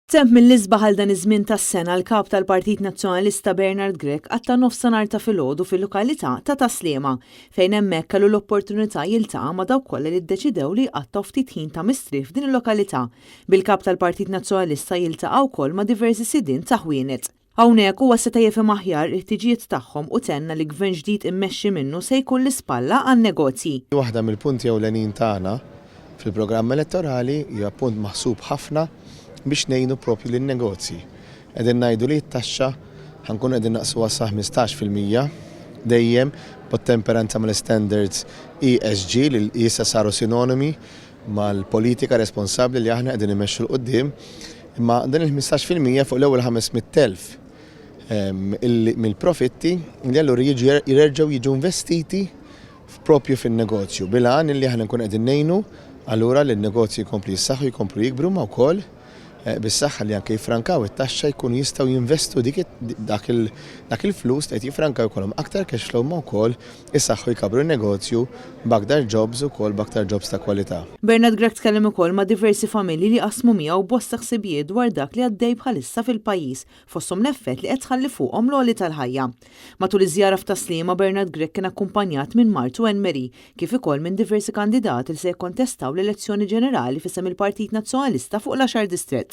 Temp mill-isbaħ għal dan iż-żmien tas-sena l-Kap tal-Partit Nazzjonalista Bernard Grech qatta' nofsinhar ta' filgħodu fil-lokalità ta' Tas-Sliema fejn hemmhekk kellu l-opportunità jiltaqa' ma' dawk kollha li ddeċidew li jqattgħu ftit ħin ta' mistrieħ f'din il-lokalità bil-Kap tal-Partit Nazzjonalista jiltaqa' wkoll ma' diversi sidien ta' ħwienet. Hawnhekk huwa seta' jifhem aħjar il-ħtiġijiet tagħhom u tenna li Gvern ġdid immexxi minnu se jkun l-ispalla għan-negozji. Waħda mill-punti ewlenin tagħna fil-programm elettorali hija punt maħsub ħafna biex ngħinu propju lin-negozji. Qegħdin ngħidu li t-taxxa ħa nkunu qegħdin naqsuha sa 15% dejjem b'ottemperanza mal-istandards ESG li issa saru sinonimi mal-politika responsabbli li aħna qegħdin immexxu 'l quddiem, imma dan il-15% fuq l-ewwel 500,000 mill-profitti li allura jiġu jerġgħu jiġu investiti propju fin-negozju bil-għan li aħna nkunu qegħdin ngħinu allura li n-negozji jkomplu jissaħħu, jkomplu jikbru ma wkoll bis-saħħa li anke jiffrankaw it-taxxa jkunu jistgħu jinvestu dik dak il-flus li qed jiffrankaw jkollhom aktar cash flow ma wkoll isaħħu jkabbru n-negozju b'aktar jobs ukoll b'aktar jobs ta' kwalità. Bernard Grech tkellem ukoll ma' diversi familji li qasmu miegħu bosta ħsibijiet dwar dak li għaddej bħalissa fil-pajjiż fosthom l-effett li qed tħalli fuqhom l-għoli tal-ħajja. Matul iż-żjara f'Tas-Sliema Bernard Grech kien akkumpanjat minn martu Anne Marie kif ukoll minn diversi kandidati li se jikkontestaw l-elezzjoni ġenerali f'isem il-Partit Nazzjonalista fuq l-għaxar distrett.